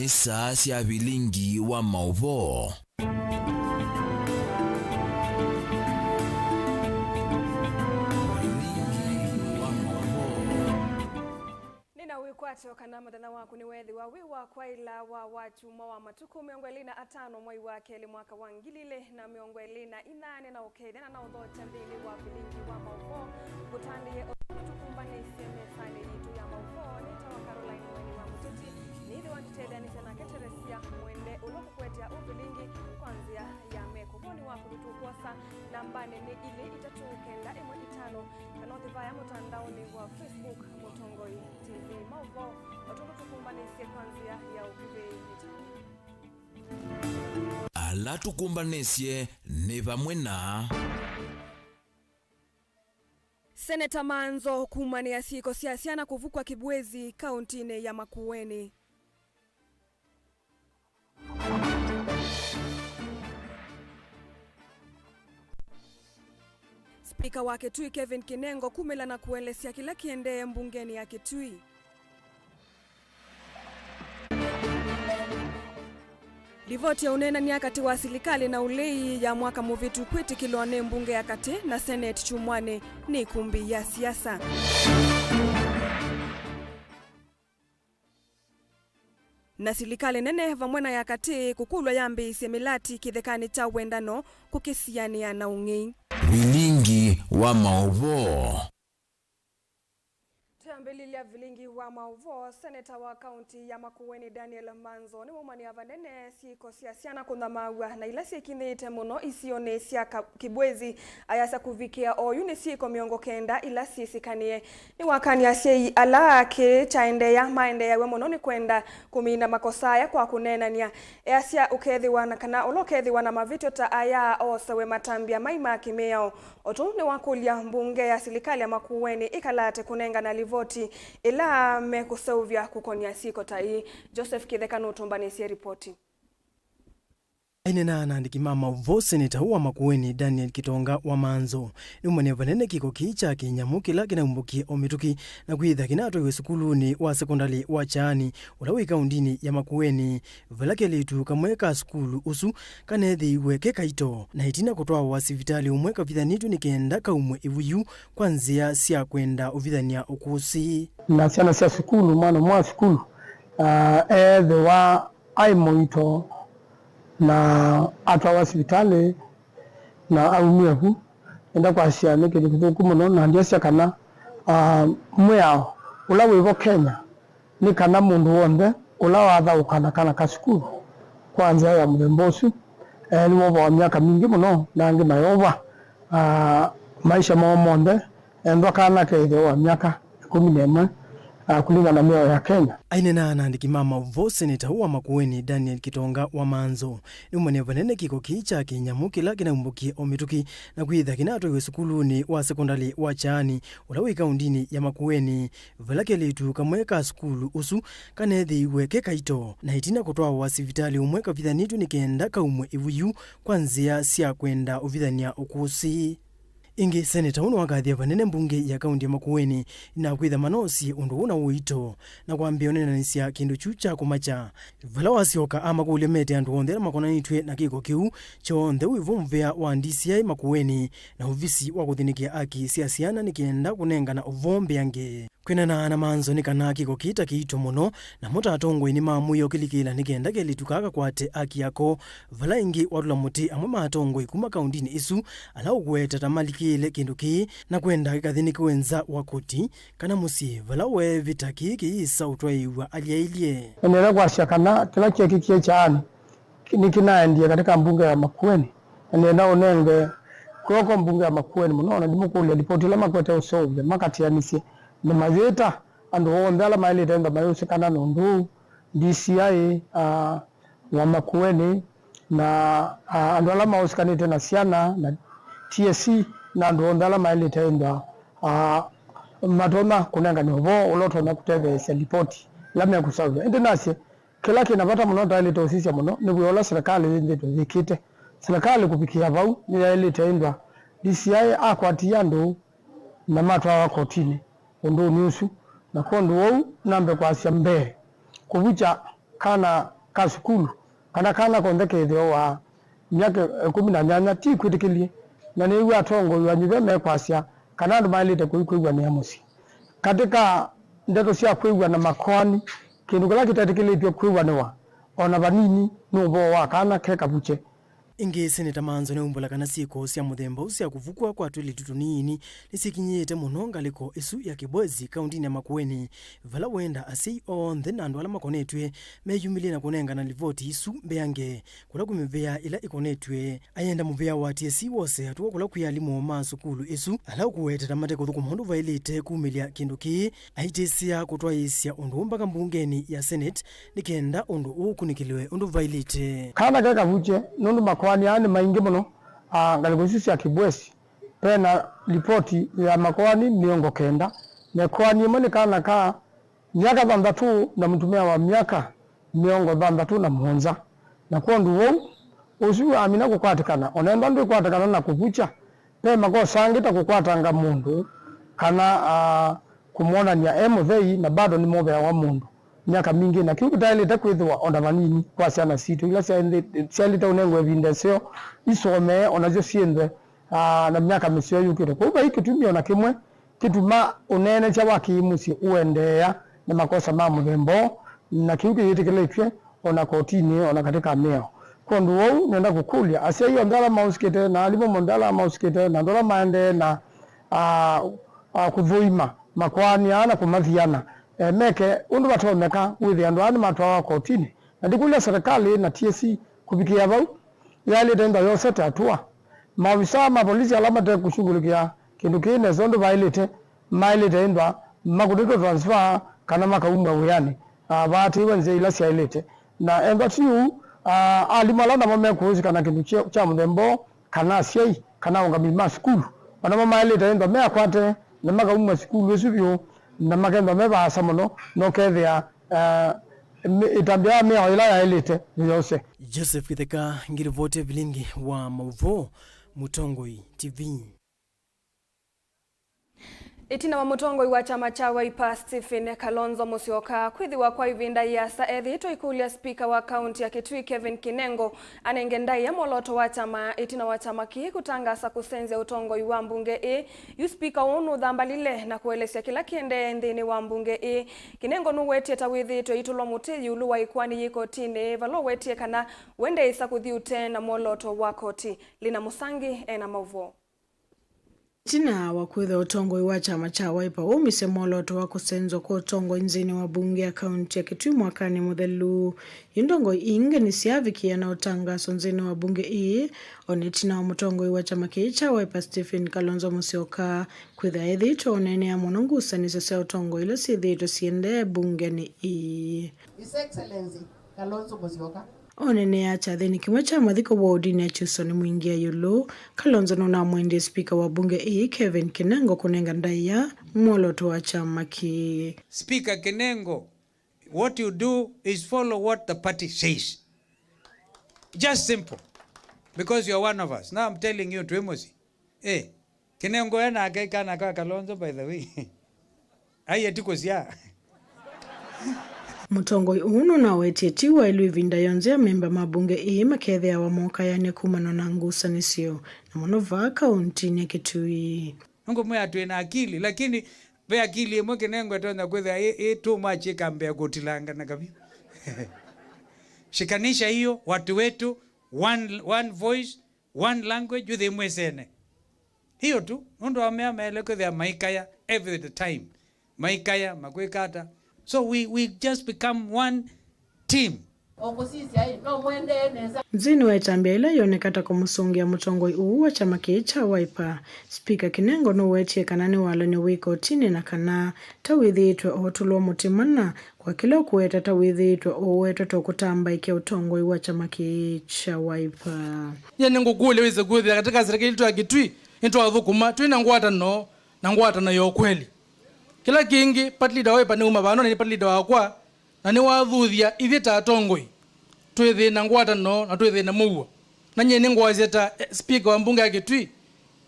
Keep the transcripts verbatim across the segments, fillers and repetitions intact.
Saa sya vilingi wa maũvoo. Vilingi wa maũvoo. Nĩ na wĩkwatyo kana mũthenya waku nĩweethĩwa wĩ wa kwaĩla wa Wakyumwa wa matukũ mĩongo ĩlĩ na atano mwai wa kelĩ mwaka wa ngili ilĩ na mĩongo ĩlĩ na ina nĩ na ũkethya na na ũthokya nthĩnĩ wa vilingi wa maũvoo. Ngũtandĩe ũndũ tũkũmbanĩsye mesanĩ yitũ ya maũvoo. Nĩtawa Caroline Mweni wa Mũteti. Nĩthĩwa nditetheanĩsya nake Teresia Mwende, ũla ũkũkũetea ũvilingi kwa nzĩa ya meko. Woni waku nĩtũkwosa nambanĩ nĩ ilĩ itatũ kenda ĩmwe itano, kana ũthi vaya mũtandaonĩ wa Facebook Mũtongoi T V. Maũvoo, o tondũ tũkũmbanĩsye kwa nzĩa ya ũkuvĩ nĩ ta Ala tũkũmbanĩsye nĩ vamwe na. Seneta Manzo kũmanĩa syĩko sya syana kũvukwa Kibwezi kaũntĩnĩ ya Makueni. Spika wa Kitui Kevin Kinengo kumĩla na kũelesya kĩla kĩendee mbungenĩ ya Kitui. Livoti ya ũneenany'a katĩ wa silikalĩ na ũlei ya mwaka mũvĩtu kwĩtĩkĩlwa nĩ mbunge ya katĩ na seneti kyumwanĩ nĩ ĩkũmbĩ ya siasa. Na silikalĩ nene vamwe na ya katĩ kũkũlw'a yambĩĩsye mĩlati kĩthekanĩ kya Wendano kũkĩsianĩa na ũng'ei. Vilingi wa maũvoo. Twĩambĩlĩlya vilingi wa maũvoo, seneta wa kaũntĩ ya Makueni Daniel Manzo nĩwaumanĩa vanene syĩko sya syana kũnyamaaw'a na ila syĩkinyĩte mũno isionĩ sya Ka-, Kibwezi. Ayasya kũvikĩa oyu nĩ syĩko mĩongo kenda ila syĩsĩkanĩe. Nĩwakany'a asyai ala kĩĩ kyaendeea maendeeaw'e mũno nĩ kwenda kũmina makosa aya kwa kũneenany'a. Easya ũkethĩwa na kana ũla ũkethĩwa na mavĩtyo ta aya oosewe matambya mai ma kĩmĩao. O tũu nĩwakũlya mbunge ya silikalĩ ya Makueni ĩkalate kũnengana livoti ĩla mekũseũvya kũkony'a syĩko ta ii. Joseph Kĩtheka nũtũmbanĩsye ripoti. Aineenaa na andĩki ma maũvoo, seneta ũũ wa Makueni, Daniel Kitonga wa Manzo, nĩũmanye vanene kĩko kĩĩ kya kĩnyamũ kĩla kĩnaumbũkie o mĩtũkĩ na kwĩtha kĩnatwaiwe sukulunĩ wa sekondalĩ wa Kyaani, ũla wĩ kaũndinĩ ya Makueni, vala kelĩtu kamwe ka sukulu ũsu kaneethĩiwe ke kaito, na ĩtina kũtwawa sivitalĩ ũmwe kavithanĩtw'e nĩ kenda kaumw'e ĩvuyu kwa nzĩa sya kwenda ũvithany'a ũkũsĩ. Na syana sya sukulu, mwana ũmwe wa sukulu, ah, eethĩwa aĩ mũito na atwawa sivitalĩ na aumie vu. Nenda kwasya nĩ kĩndũ kĩthũku mũno, na ndyasya kana, ah, mwĩao ũla wĩvo Kenya nĩ kana mũndũ w'onthe ũla wathaũka na kana ka sukulu kwa nzĩa ya mũthemba ũsu, eh, nĩwovawa myaka mingĩ mũno, na angĩ mayova, ah, maisha moo monthe, ethwa kana keĩthĩwa wa myaka ĩkũmi na ĩmwe, ah, kũlingana na mĩao ya Kenya. Aineenaa na andĩki ma maũvoo, seneta ũũ wa Makueni, Daniel Kitonga wa Manzo, nĩũmanye vanene kĩko kĩĩ kya kĩnyamũ kĩla kĩnaumbũkie o mĩtũkĩ na kwĩtha kĩnatwaiwe sukulunĩ wa sekondalĩ wa Kyaani, ũla wĩ kaũndinĩ ya Makueni, vala kelĩtu kamwe ka sukulu ũsu kaneethĩiwe ke kaito, na ĩtina kũtwawa sivitalĩ ũmwe kavithanĩtw'e nĩ kenda kaumw'e ĩvuyu kwa nzĩa sya kwenda ũvithany'a ũkũsĩ. Ĩngĩ, seneta ũũ nĩwakathie vanene mbunge ya kaũnti ya Makueni na kwĩtha manosie ũndũ ũũ na ũito, na kwambĩĩa ũneenanĩsya kĩndũ kyu kya kũmakya, vala wasyoka amakũlya mete andũ onthe ala makonanĩtw'e na kĩko kĩu kyonthe wĩvo mũvea wa D C I Makueni na ovisi wa kũthĩnĩkĩa aki sya syana nĩ kenda kũnengana ũvoo mbeange. Kwĩanana na Manzo nĩ kana kĩko kĩĩ ta kĩito mũno, namo ta atongoi nĩmamwĩie ũkĩlikĩla nĩ kenda kelĩtu kaa kakwate aki yako, vala ĩngĩ watũla mũtĩ amwe ma atongoi kuma kaũndinĩ ĩsu ala ũkũweta ta malikĩĩle kĩndũ kĩĩ na kwenda kĩkathĩnĩkĩwe nza wa koti kana mũsyĩ vala weevĩta kĩĩ kĩyĩsa ũtwaĩĩw'a alyaĩlye. Endeea kwasya kana kĩla kyeekĩkie Kyaani nĩkĩnaendie katika mbunge ya Makueni, na nĩenda ũnenge kw'oko mbunge ya Makueni mũno, na ndimũkũlya lipoti ila makwete ũseũvya makatĩanĩsye nĩmayĩta andũ onthe ala maĩlĩte ĩndwa mayũsĩkana na ũndũ ũũ, D C I, ah, wa Makueni, na, ah, andũ ala maũsĩkanĩte na syana, na T S C, na andũ onthe ala maĩlĩte ĩndwa, ah, matonya kũnengane ũvoo ũla ũtonya kũtetheesya lipoti ila mekũseũvya. Ĩndĩ nasye, kĩla kĩ na vata mũno twaĩlĩte ũsisya mũno nĩ wĩa ũla silikalĩ yĩthĩĩtwe yĩkĩte. Silikalĩ kũvikĩa vau nĩyaĩlĩte ĩndwa D C I akwatie andũ na matwawa kotinĩ ũndũnĩ ũsu. Na kwondũ ũu, nambe kwasya mbee, kũvukya kana ka sukulu, kana kana konthe kethĩwa wa myaka ĩkũmi na nyanya ti kwĩtĩkĩlye, na nĩw'a atongoi wa nyuve mekwasya kana andũ maĩlĩte kũikwĩw'anĩa mũsyĩ. Katĩ ka ndeto sya kwĩw'a na makoani, kĩndũ kĩla kĩtetĩkĩlĩtw'e kwĩw'anĩwa o na vanini nĩ ũvoo wa kana ke kavukye. Ĩngĩ, Seneta Manzo nĩaumbũla kana syĩko sya mũthemba ũũ sya kũvukw'a kwa twĩlĩtu tũnini nĩsyĩkinyĩĩte mũno ngalĩko ĩsu ya Kibwezi, kaũntinĩ ya Makueni, vala wenda asyai onthe na andũ ala makonetw'e meyumĩlye na kũnengana livoti isu mbeange kũla kwĩ mĩvĩa ĩla ĩkonetw'e. Ayenda mũvĩa wa T S C wose atũa kũla kwĩ alimũ ma sukulu ĩsu ala ũkũweteta mate kũthũkũma ũndũ vaĩlĩte kumĩlya kĩndũ kĩĩ, aitĩsya kũtwaĩĩsya ũndũ ũũ mbaka mbungenĩ ya Senate nĩ kenda ũndũ ũũ ũkunĩkĩlwe ũndũ vaĩlĩte. Kana ke kavukye, nũndũ makoani aa nĩ maingĩ mũno, a, ngalĩko isu sya Kibwezi, ve na livoti ya makoani mĩongo kenda, na ĩkoani ĩmwe nĩ kana ka myaka thanthatũ na mũtumĩa wa myaka mĩongo thanthatũ na mũonza. Na kwondũ wou, ũsu amina kũkwatĩkana, o na ethĩwa ndwĩkwatĩkana na kũvukya, ve makosa angĩ ta kũkwatanga mũndũ kana, a, kũmwonany'a e mũthei, na bado nĩmoveawa mũndũ myaka mingĩ, na kĩu kĩtaĩlĩte kwĩthĩwa o na vanini kwa syana sitũ ila syaĩlĩ-, syaĩlĩte ũnengwa ĩvinda ĩseo isomee, o nasyo syĩnthwe, a, na myaka mĩseo yũkĩte. Kwoou vai kĩtumi o na kĩmwe kĩtuma ũneenesya wa kĩ-mũsyĩ ũendeea na makosa ma mũthemba ũũ, na kĩu kĩyĩtĩkĩlĩtw'e o na kotinĩ, o na katĩ ka mĩao. Kwondũ wou, nĩenda kũkũlya asyai onthe ala maũsikĩte, na alimũ onthe ala maũsikĩte, na andũ ala maendee na, a, a, kũthũima makoani aa na kũmathiana, e, meke ũndũ vatonyeka wĩthĩe andũ aa nĩmatwawa kotinĩ. Na ndikũlya serikali na T S C kũvikĩĩa vau yaĩlĩte ĩndwa yosete atũa. Maovisaa ma volisi ala mate kũshughulikia kĩndũ kĩĩ nesa ũndũ vaĩlĩte, maĩlĩte ĩndwa makũnĩtwe transfer kana makaumw'a wĩanĩ, a, vaatĩĩwe nzĩa ila syaĩlĩte. Na ethĩwa ti ũu, a, alimũ ala namo mekũhusika na kĩndũ kya, kya mũthemba ũũ, kana asyai, kana aũngamĩi ma sukulu, o namo maĩlĩte ĩndwa meakwate na makaumw'a sukulu ĩsu vyũ, na makethwa me vaasa mũno, na ũkethĩa, a, mĩ-, ĩtambya ya mĩao ĩla yaĩlĩte yose. Joseph Kĩtheka, ngĩlivoti vilingi wa maũvoo, Mũtongoi T V. Ĩtina wa mũtongoi wa kyama kya Wiper Stephen Kalonzo Musyoka kwĩthĩwa kwa ĩvinda yĩasa ethĩĩtwe aikũlya spika wa kaunti ya Kitui Kevin Kinengo anenge ndaĩa mwolooto wa kyama, ĩtina wa kyama kĩĩ kũtangaasa kũsenzya ũtongoi wa mbunge ĩĩ, yu spika ũũ nũthambalile na kũelesya kĩla kĩendee nthĩnĩ wa mbunge ĩĩ. Kinengo nũwetie ta wĩthĩĩtwe aitũlwa mũtĩ ĩũlũ wa ĩkoani yĩ kotinĩ, vala ũwetie kana we ndeĩsa kũthi ũtee na mwolooto wa koti. Lina Mũsangi ena maũvoo. Ĩtina wa kwĩthwa ũtongoi wa kyama kya Wiper waumisye mwolooto wa kũsenzwa kwa ũtongoi nthĩnĩ wa mbunge ya kaunti ya Kitui mwakanĩ mũthelu, yu ndongoi ingĩ nĩsyavikĩĩa na ũtangaso nthĩnĩ wa mbunge ĩĩ, o na ĩtina wa mũtongoi wa kyama kĩĩ kya Wiper Stephen Kalonzo Musyoka kwĩthwa ethĩĩtwe oneenea mũno ngusanĩsyo sya ũtongoi ila syĩthĩĩtwe siendee mbungenĩ ĩĩ. His Excellency Kalonzo Musyoka. Oneenea kyathĩnĩ kĩmwe kya mathiko wodinĩ ya Kyusoni Mwingĩ ya ĩũlũ, Kalonzo nũnamwendie spika wa mbunge ĩĩ Kevin Kinengo kũnenga ndaĩa mwolooto wa kyama kĩĩ. Speaker Kinengo, what you do is follow what the party says. Just simple. Because you are one of us. Now I'm telling you, twĩ mũsyĩ. Eh, Kinengo e nake kana ka Kalonzo, by the way. Ai, eti kũsyaa. Mũtongoi ũũ nũnawetie ti waĩlu ĩvinda yonthe amemba ma mbunge ĩĩ makethĩawa mokayany'a kumana na ngusanĩsyo, na mũno vaa kauntinĩ ya Kitui. Nũngũmwĩa twĩ na akili, lakini ve akili ĩmwe Kinengo ĩtonya kwĩthĩa ĩ, ĩ too much ĩkambĩa kũtilangana kavyũ. Shikanisha hiyo, watu wetu, one, one voice, one language, wĩthĩe mwĩsene. Hiyo tu, nũndũ amea maĩle kwĩthĩa maikaya every the time. Maikaya, makwĩka ata. So we, we just become one team. O kũsisya ĩ, no mũendee nesa. Nthĩnĩ wa ĩtambya ĩla yoneka ta kũmũsũngĩa mũtongoi ũũ wa kyama kĩĩ kya Wiper, Spika Kinengo nũwetie kana nĩwalany'o wĩ kotinĩ na kana ta wĩthĩĩtwe ootũlwa mũtĩ mana kwa kĩla ũkũweta ta wĩthĩĩtwe ũũwetwa ta ũkũtambaĩkya ũtongoi wa kyama kĩĩ kya Wiper. Nyie nĩngũkũlya wĩse kwĩthĩa katĩ ka serikali yitũ ya Kitui nĩtwathũkũma twĩ na ngwatanĩo na ngwatanĩo ya ũkweli. Kĩla kĩngĩ, party leader wa Wiper nĩuma vano na nĩ party leader wakwa, na nĩwathuthya ithyĩ ta atongoi twĩthĩe na ngwatanĩo na twĩthĩe na mũuo. Na nyie nĩngwasya ta, eh, speaker wa mbunge ya Kitui,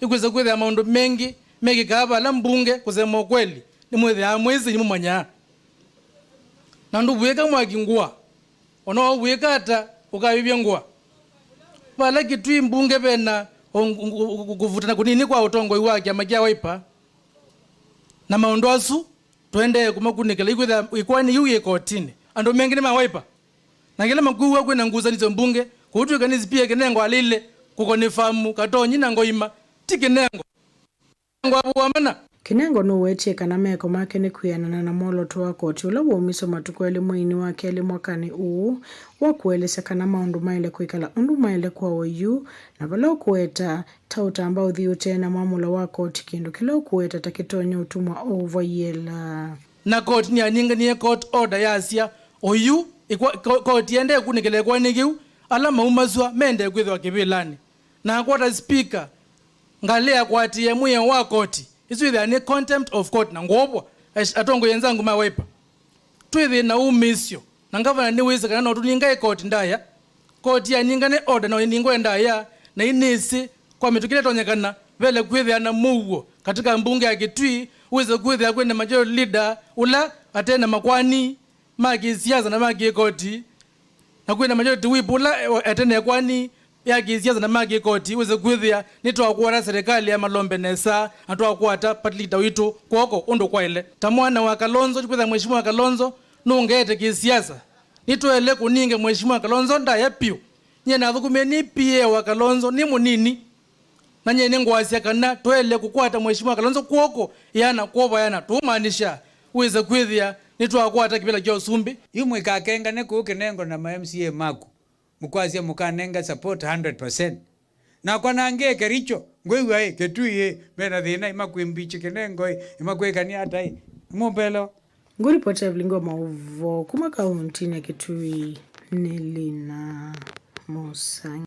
ĩkwĩsa kwĩthĩa maũndũ mengĩ mekĩkaa vala mbunge kũsema ũkweli, nĩmwĩthĩaa mwĩsĩ, nĩmũmanyaa. Na ndũvw'ĩka mwaki ngũa. Ona ũwĩka ata, ũkavĩvya ngũa. Vala Kitui mbunge vena o-, ngũ-, ngũ-, ngũ-, kũvutana kũnini kwa ũtongoi wa kyama kya Wiper. Na maũndũ asu, tũendee kũmakunĩkĩla, ikwĩthĩa ĩkoani yĩu yĩ kotinĩ. Andũ mengĩ nĩ ma Wiper. Na kĩla makwĩw'a kwĩna ngusanĩsyo mbunge, kũtw'ĩka nĩ Spika Kinengo aleile kũkonifamu Katonyi na Ngoima, ti Kinengo. Kinengo avũwa mana. Kinengo nũwetie kana meko make nĩ kwĩanana na mwolooto wa koti ũla waumisye matukũ elĩ mweinĩ wa kelĩ mwakanĩ ũũ wa kũelesya kana maũndũ maĩle kwĩkala ũndũ maĩle kwa oyu, na vala ũkũweta ta ũtamba ũthi ũtee na mwamũlo wa koti kĩndũ kĩla ũkũweta ta kĩtonya ũtumwa over yela. Na koti nĩyanenganie court order yasya, oyu, ĩkwa-, ko-, koti ĩendee kunĩkĩla ĩkoani kĩu, ala maumasw'a mendee kwĩthĩwa kĩvĩlanĩ. Na akwata Spika ngalĩ ya kũatĩĩa mwĩao wa koti, ĩsu ĩthĩawa nĩ contempt of court na ngwovwa ash-, atongoi enzangu ma Wiper. Twĩ thĩna ũmĩsyo, na ngavana nĩwĩsĩ kana no tũningae koti ndaĩa. Koti yaningane order no ĩningwe ndaĩa, na inĩsĩ kwa mĩtũkĩ ĩla ĩtonyekana, vele kwĩthĩa na mũuo katika mbunge ya Kitui, wĩse kwĩthĩa kwĩna majority leader ũla ate na makwani ma kĩsiasa na ma kĩkoti, na kwĩna majority whip ũla e-, ete na ĩkwani ya kĩsiasa na ma kĩkoti, wĩse kwĩthĩa nĩtwakwata serikali ya malombe nesa, na twakwata party leader witũ kw'oko ũndũ kwaĩle. Ta mwana wa Kalonzo, kwĩthĩa Mheshimiwa Kalonzo nũngeete kĩsiasa, nĩtwaĩle kũninge Mheshimiwa Kalonzo ndaĩa piũ. Nyie nathũkũmie nĩ P A wa Kalonzo nĩ mũnini. Na nyie nĩngwasya kana twaĩle kũkwata Mheshimiwa Kalonzo kw'oko, yana kwova yana, tũũmaanisha wĩse kwĩthĩa nĩtwakwata kĩvĩla kya ũsumbĩ. Yu mũikakengane kũu Kinengo na ma M C A maku, mũkwasya mũkanenga support hundred percent. Nakwa nangĩ Kericho, ngwĩw'a ĩ, Kitui ĩ, mena thĩna, imakwĩmbichi Kinengo ĩ, imakwĩkania ata ĩ, mũmbelo. Ngũripoti Evelyn Ngoma ũvoo kuma kauntinĩ ya Kitui nĩ Lina Mũsangi.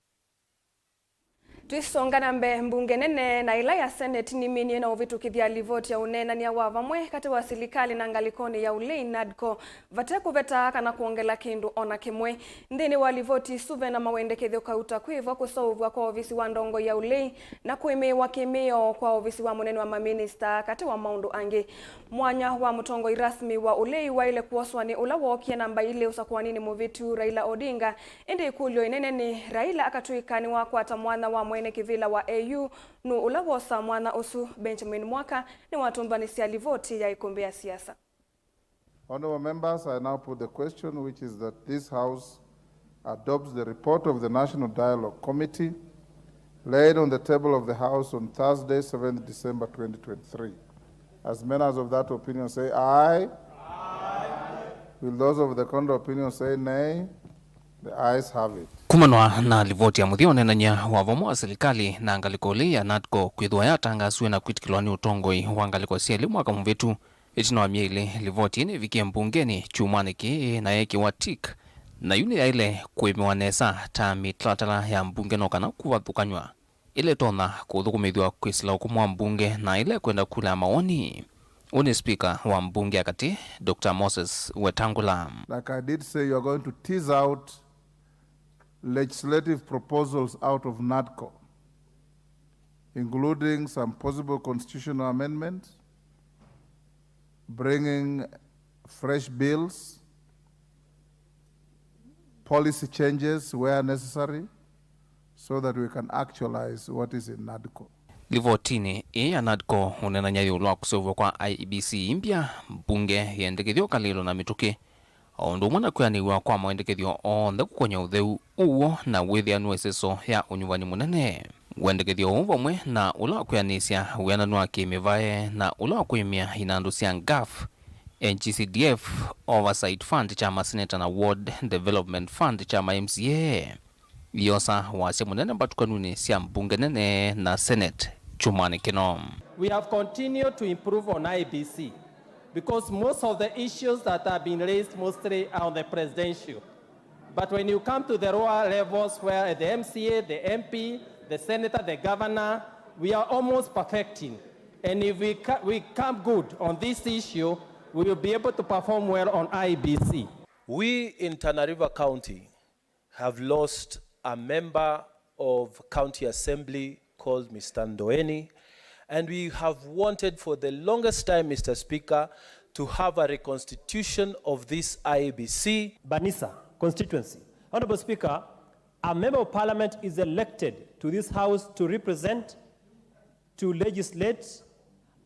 Twĩsonga na mbee, mbunge nene na ĩla ya Senate nĩminie na ũvĩtũkĩthya livoti ya ũneenany'a wa vamwe katĩ wa silikalĩ na ngalĩkonĩ ya ũlei NADCO, vate kũveta kana kwongela kĩndũ o na kĩmwe. Nthĩnĩ wa livoti ĩsu vena mawendekethyo kauta kwĩvo kũseũvw'a kwa ovisi wa ndongoi ya ũlei na kũĩmĩĩwa kĩmĩao kwa ovisi wa mũnene wa maminista, katĩ wa maũndũ angĩ. Mwanya wa mũtongoi rasmi wa ũlei waĩle kwoswa nĩ ũla wookie namba ilĩ ũsakũaninĩ mũvĩtu, Raila Odinga. Ĩndĩ ĩkũlyo ĩnene nĩ, Raila akatw'ĩka nĩwakwata mwanya wa mwene kĩvĩla wa A U, nũũ ũla wosaa mwanya ũsu? Benjamin Mwaka nĩwatũmbanĩsya livoti ya ĩkũmbĩ ya siasa. Honorable members, I now put the question, which is that this House adopts the report of the National Dialogue Committee laid on the table of the House on Thursday, seventh December twenty twenty-three. As many as of that opinion say aye. Aye. Will those of the contrary opinion say nay? The ayes have it. Kumanwa na livoti ya mũthya ũneenany'a wa vamwe wa silikalĩ na ngalĩko ĩlĩ ya NADCO kwĩthĩwa yatangaasiwe na kwĩtĩkĩlwa nĩ ũtongoi wa ngalĩko syelĩ mwaka mũvĩtu, ĩtina wa myei ĩlĩ, livoti ĩĩ nĩvikie mbungenĩ kyumwanĩ kĩĩ na yeekĩwa tick, na yu nĩyaĩle kũĩmĩwa nesa ta mĩtalatala ya mbunge no kana kũvathũkanyw'a ĩla ĩtonya kũthũkũmĩthw'a kwĩsĩla ũkũmũ wa mbunge na ĩla ĩkwenda kula ya mawoni. Ũũ nĩ spika wa mbunge ya katĩ, Doctor Moses Wetangula. Like I did say, you are going to tease out legislative proposals out of NADCO, including some possible constitutional amendments, bringing fresh bills, policy changes where necessary, so that we can actualize what is in NADCO. Livotinĩ ĩĩ ya NADCO ũneenany'a ĩũlũ wa kũseũvw'a kwa I E B C mbya, mbunge yendekethya ũkalĩlo na mĩtũkĩ, o ũndũ ũmwe na kwĩanĩw'a kwa mawendekethyo onthe kũkony'a ũtheu, ũw'o, na wĩthĩanu wa ĩseso ya ũnyuvani mũnene. Wendekethyo ũũ vamwe na ũla wa kwĩanĩsya wĩananu wa kĩ-mĩvae na ũla wa kũĩmĩa inandũ sya ngaf, N G C D F, Oversight Fund kya maseneta na Ward Development Fund kya ma M C A, iosa wasya mũnene mbatũkanunĩ sya mbunge nene na Senate kyumwanĩ kĩno. We have continued to improve on I E B C because most of the issues that have been raised mostly are on the presidential. But when you come to the lower levels where the M C A, the M P, the senator, the governor, we are almost perfecting. And if we, ca- we come good on this issue, we will be able to perform well on I E B C. We in Tana River County have lost a member of County Assembly called Mister Ndoeni, and we have wanted for the longest time, Mister Speaker, to have a reconstitution of this I E B C. Banisa, constituency. Honorable Speaker, a member of parliament is elected to this house to represent, to legislate,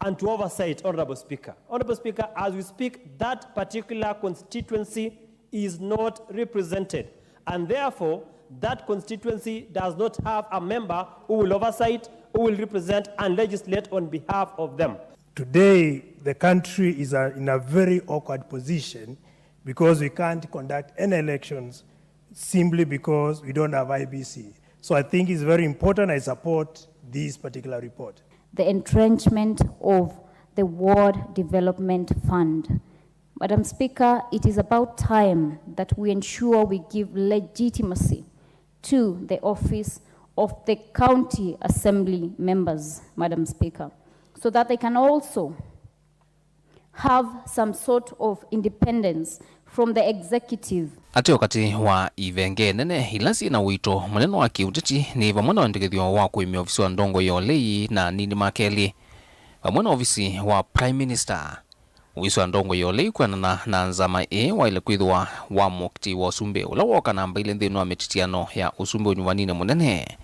and to oversight, Honorable Speaker. Honorable Speaker, as we speak, that particular constituency is not represented, and therefore that constituency does not have a member who will oversight, who will represent and legislate on behalf of them. Today, the country is uh, in a very awkward position because we can't conduct any elections simply because we don't have I B C. So I think it's very important. I support this particular report. The entrenchment of the Ward Development Fund. Madam Speaker, it is about time that we ensure we give legitimacy to the office of the county assembly members, Madam Speaker, so that they can also have some sort of independence from the executive. Ateo katĩ wa ivenge nene ila syĩ na ũito mũnene wa kĩũteti nĩ vamwe na wendekethyo wa kũĩmya ovisi wa ndongoi ya ũlei na anini make elĩ, vamwe na ovisi wa Prime Minister. Ovisi wa ndongoi ya ũlei kwĩanana na nzama ĩĩ waĩle kwĩthĩwa wa mũkiti wa ũsumbĩ ũla wooka namba ilĩ nthĩnĩ wa mĩtitiano ya ũsumbĩ ũnyuvanĩnĩ mũnene.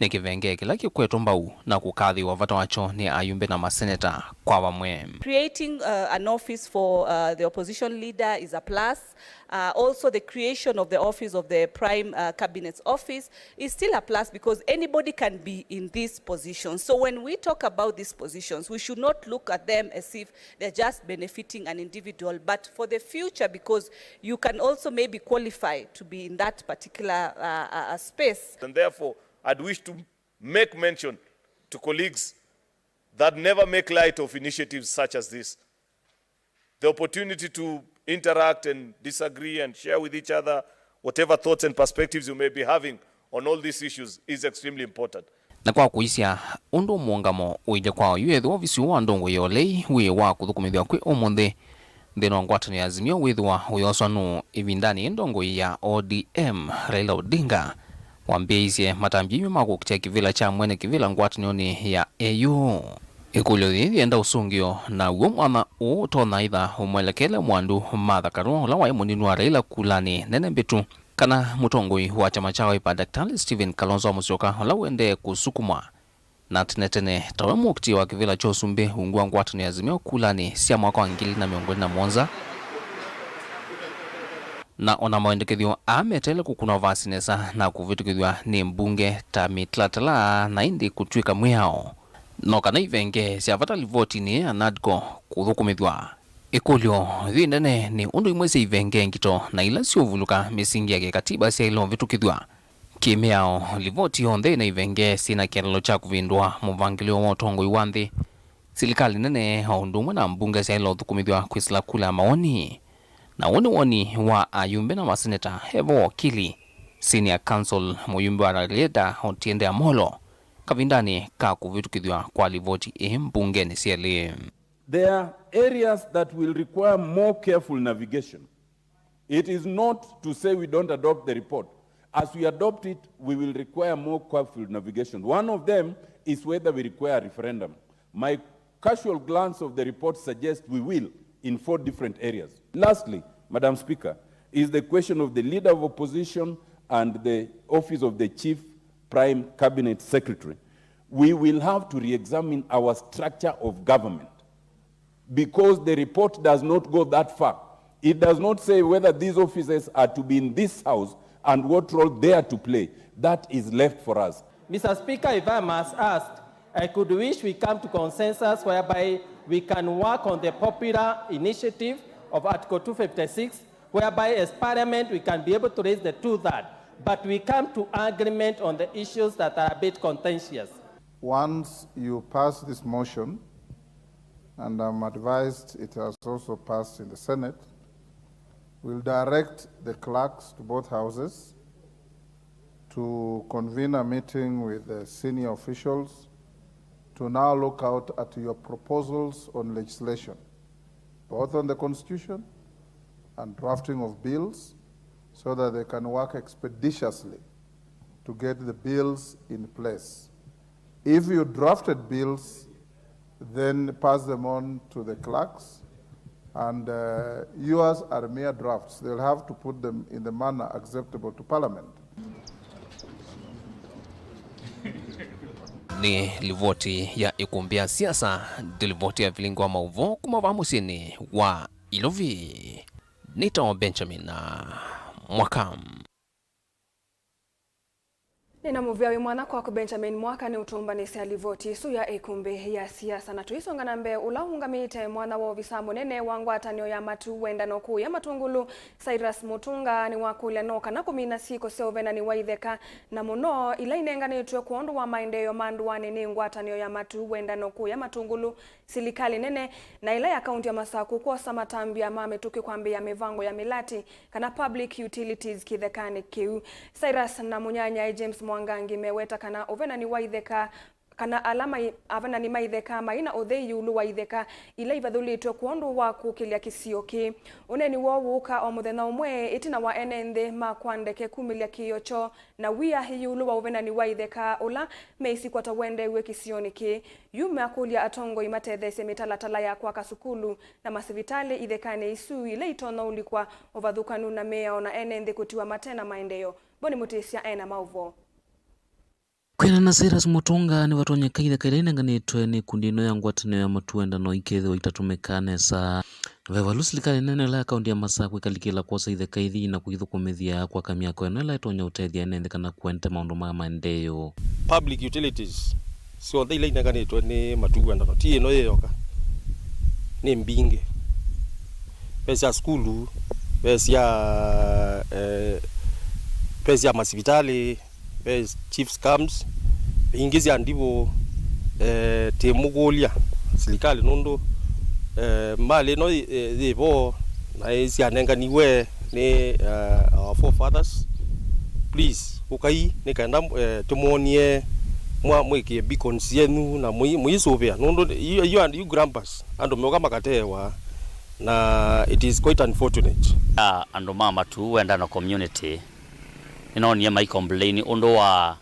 Nĩ kĩvenge kĩla kĩkwetwe mbau na kũkathĩĩwa vata wakyo nĩ ayumbe na maseneta kwa vamwe. Creating uh, an office for uh, the opposition leader is a plus. Uh, also, the creation of the office of the Prime uh, Cabinet's office is still a plus because anybody can be in these positions. So when we talk about these positions, we should not look at them as if they're just benefiting an individual, but for the future, because you can also maybe qualify to be in that particular uh, uh, uh, space. And therefore, I'd wish to make mention to colleagues that never make light of initiatives such as this. The opportunity to interact and disagree and share with each other whatever thoughts and perspectives you may be having on all these issues is extremely important. Na kwa kũisya ũndũ mũũngamo ũilye kwa oyu ethĩwa ovisi ũũ wa ndongoi ya ũlei wĩ wa kũthũkũmĩthw'a kwĩ ũmũnthĩ, nthĩnĩ wa ngwatanĩo ya Azimio wĩthĩwa ũyoswa nũũ ĩvindanĩ yĩĩ ndongoi ya O D M Raila Odinga wambĩĩisye matambya amwe ma kũkitĩa kĩvĩla kya mwene kĩvĩla ngwatanĩonĩ ya A U. Ĩkũlyo yĩĩ yĩenda ũsũngĩo, na w'o mwanya ũũ ũtonya ĩtha ũmwelekele Mwandu Martha Karua, ũla waĩ mũnini wa Raila kulanĩ nene mbĩtu, kana mũtongoi wa kyama kya Wiper, Daktari Stephen Kalonzo Musyoka, ũla ũendee kũsukumwa na tene tene tawe mũkiti wa kĩvĩla kya ũsumbĩ ungu wa ngwatanĩo ya Azimio kulanĩ sya mwaka wa ngili na mĩongo ĩlĩ na mũonza. Na ona mawendekethyo aa meteele kũkunwa vasi nesa na kũvĩtũkĩthw'a nĩ mbunge ta mĩtalatala na ĩndĩ kũtw'ĩka mwĩao. No kana ivenge sya vata livotinĩ ya NADCO kũthũkũmĩthw'a. Ĩkũlyo yĩ nene nĩ ũndũ imwe sya ivenge ngito na ila syũvulũka mĩsingi ya kĩkatiba syaĩle ũvĩtũkĩthw'a. Kĩmĩao, livoti yonthe ĩna ivenge syĩna kĩeleelo kya kũvĩndũa mũvangĩlĩo wa ũtongoi wa nthĩ. Silikalĩ nene o ũndũ ũmwe na mbunge syaĩle ũthũkũmĩthw'a kwĩsĩla kula ya mawoni. Na ũũ nĩ woni wa ayumbe na maseneta, e vo wakili, senior counsel, mũyumbe wa Rarieda Otiende Amollo, kavindanĩ ka kũvĩtũkĩthw'a kwa livoti ĩĩ mbungenĩ syelĩ. There are areas that will require more careful navigation. It is not to say we don't adopt the report. As we adopt it, we will require more careful navigation. One of them is whether we require a referendum. My casual glance of the report suggests we will in four different areas. Lastly, Madam Speaker, is the question of the leader of opposition and the office of the chief prime cabinet secretary. We will have to re-examine our structure of government. Because the report does not go that far. It does not say whether these offices are to be in this house and what role they are to play. That is left for us. Mister Speaker, if I must ask, I could wish we come to consensus whereby we can work on the popular initiative of Article two fifty-six, whereby as Parliament we can be able to raise the two-third, but we come to agreement on the issues that are a bit contentious. Once you pass this motion, and I'm advised it has also passed in the Senate, we'll direct the clerks to both houses to convene a meeting with the senior officials to now look out at your proposals on legislation, both on the constitution and drafting of bills, so that they can work expeditiously to get the bills in place. If you drafted bills, then pass them on to the clerks And, uh, yours are mere drafts. They'll have to put them in the manner acceptable to Parliament. Nĩ livoti ya ĩkũmbĩ ya siasa, nĩ livoti ya vilingi wa maũvoo kuma vaa mũsyĩnĩ wa Ilovi. Nĩtawa Benjamin Mwaka. Nĩna mũvea wĩ mwanya kwaku Benjamin Mwaka nĩ ũtũmbanĩsya livoti ĩsu ya ĩkũmbĩ ya siasa. Na tũisonga na mbee, ũla ũũngamĩte mwanya wa ovisa mũnene wa ngwatanĩo ya matu wendano kũya Matungulu, Cyrus Mutunga, nĩwakũlya no kana kũmina syĩko sya ũvenani wa itheka, na mũno ila inenganĩtw'e kwondũ wa maendeeo ma ndũanĩ nĩ ngwatanĩo ya matu wendano kũya Matungulu, silikalĩ nene, na ĩla ya kaunti ya Masaku kwosa matambya ma mĩtũkĩ kwambĩĩa mĩvango ya mĩlatĩ kana public utilities kĩthekanĩ kĩu. Cyrus na mũnyanyae James Mwangangi meweta kana ũvenani wa itheka, kana ala mai, avenani ma itheka mai na ũthei ĩũlũ wa itheka ila ivathũlĩtw'e kwondũ wa kũkĩlya kĩsio kĩĩ. Ũneeni woo wũũka o mũthenya ũmwe ĩtina wa ene nthĩ makwa ndeke kumĩlya kĩĩo kyoo na wia ĩũlũ wa ũvenani wa itheka ũla meĩsĩ kwata wendeew'e kĩsionĩ kĩĩ. Yu makũlya atongoi matetheesye mĩtalatala ya kwaka sukulu na masivitalĩ ithekanĩ isu ila itonya ũlikwa ũvathũkanu na mĩao na ene nthĩ kũtiwa mate na maendeeo. Boni Mũtĩsya ena maũvoo. Kwĩanana na Cyrus Mutunga, nĩvatonyeka itheka ila inenganĩtwe nĩ ikundi ino ya ngwatanĩo ya matu wendano ikethĩwa itatũmĩkaa nesa. Ve valu silikalĩ nene ĩla ya kaunti ya Masaku ĩkalikĩla kwosa itheka ithi na kũithũkũmĩthya kwaka myako ĩno ĩla ĩtonya ũtethya ene nthĩ kana kũendeesya maũndũ ma maendeeo. Public utilities syonthe ila inenganĩtwe nĩ matu wendano, ti ĩno yĩ yoka, nĩ mbingĩ. Ve sya sukulu, ve sya, eh, ve sya masivitalĩ, ve chiefs camps, ingĩ sya ndivũ, eh, tĩmũkũlya silikalĩ nũndũ, eh, malĩ ĩno yĩ, eh, yĩ vo na ĩ syanenganiwe nĩ, eh, our forefathers. Please, ũkai nĩ kenda, eh, tũmwonie mwa-, mwĩkĩe beacons syenyu na mũi-, mũisũvĩa nũndũ you, you, and you grumblers, andũ meũka makateewa na it is quite unfortunate. Ah, andũ ma matu wendano community nĩnoonie mai complain ũndũ wa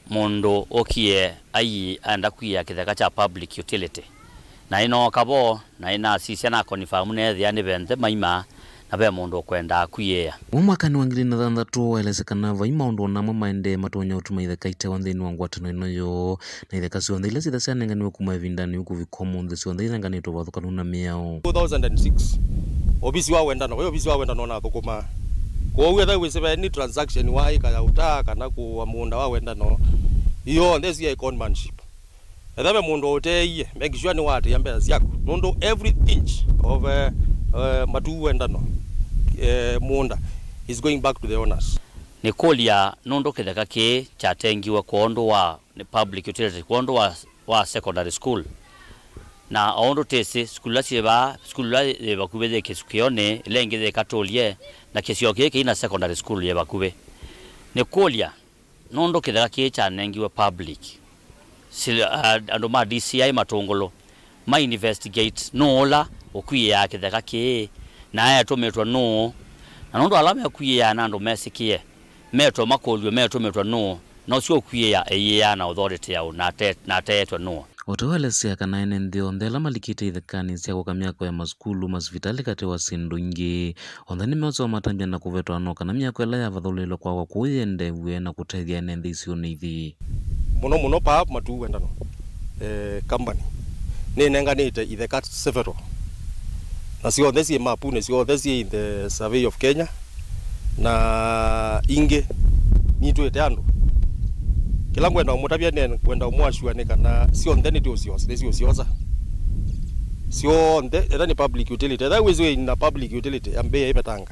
mũndũ ũkie aiĩ aenda kwĩĩa kĩtheka kya public utility. Na ĩnooka vo, na ĩnasisya na confirm neethĩa nĩ ve nthĩ maima, na ve mũndũ ũkwendaa kwĩĩa. Vo mwakanĩ wa ngili na thanthatũ, waelesya kana vai maũndũ o na amwe maendee matonya ũtuma itheka itewa nthĩnĩ wa ngwatanĩo ĩno yoo, na itheka syonthe ila syĩtha syanenganiwe kuma ĩvindanĩ yĩu kũvika ũmũnthĩ syonthe inenganĩtwe ũvathũkanu na mĩao. Two thousand and six, ovisi wa wendano, vai ovisi wa wendano ũnathũkũmaa. Kwoou ethĩwa wĩsĩ ve any transaction wa ĩka ya ũtaa kana kũũa mũũnda wa wendano, yonthe ĩsu yaĩ conmanship. Ethĩwa ve mũndũ ũteeie, make sure nĩwaatĩĩa mbesa syaku, nũndũ every inch of, eh, eh, matu wendano, eh, mũũnda is going back to the owners. Nĩkũlya nũndũ kĩtheka kĩĩ kyatengiwe kwondũ wa nĩ public utility, kwondũ wa, wa secondary school. Na o ũndũ twĩsĩ, sukulu ila syĩ vaa, sukulu ila yĩ vakuvĩ yĩ kĩsukĩonĩ, ĩla ĩngĩ yĩ Katũlye, na kĩsio kĩĩ kĩina secondary school yĩ vakuvĩ. Nĩkũlya, nũndũ kĩtheka kĩĩ kyanengiwe public, si-, a-, andũ ma D C I Matũngũlũ ma investigate nũũ ũla ũkwĩĩaa kĩtheka kĩĩ, na eetũmĩtwe nũũ, na nũndũ ala mekwĩĩaa na andũ mesĩkĩe, metwe makũlw'e metũmĩtwe nũũ, na ũsu ũkwĩĩa eĩĩaa na authority yaũ, na ate-, na ateetwe nũũ. O ta ũelesya kana ene nthĩ onthe ala malikĩte ithekanĩ sya kwaka myako ya masukulu, masivitalĩ katĩ wa syĩndũ ingĩ, onthe nĩmeosewa matambya na kũvetwa no kana myako ĩla yavathũlĩlwe kwakwa kũu yĩendeew'e na kũtethya ene nthĩ isionĩ ithi. Mũno mũno paa Matuu Wendano, eh, company nĩnenganĩte itheka several, na syonthe syĩ mapunĩ, syonthe syĩ in the survey of Kenya, na ingĩ nitwĩte andũ. Kĩla ngwenda ũmũtavya nĩ ngwenda ũmũassure nĩ kana syonthe nĩtũsyosa, nĩsiũsyosa. Syonthe, etha nĩ public utility, etha wĩsĩ wĩ na public utility, ambĩĩa ĩvetanga.